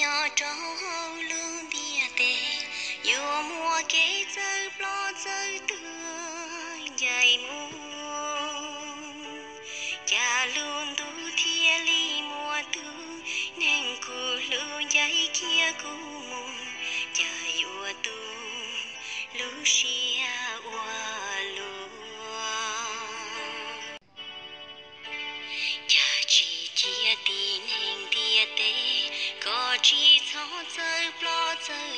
Nyob rau hauv lub ntiaj teb yuav muaj kev txawj ploj txawj tuag ncaim mus. Cas lub ntuj thiaj li muaj tus neeg kuv hlub ncaim kiag kuv mus? Cas yuav tu lub siab ua luaj? Cas tsis cia tib neeg ntiaj teb, koj tsis txhob txawj ploj txawj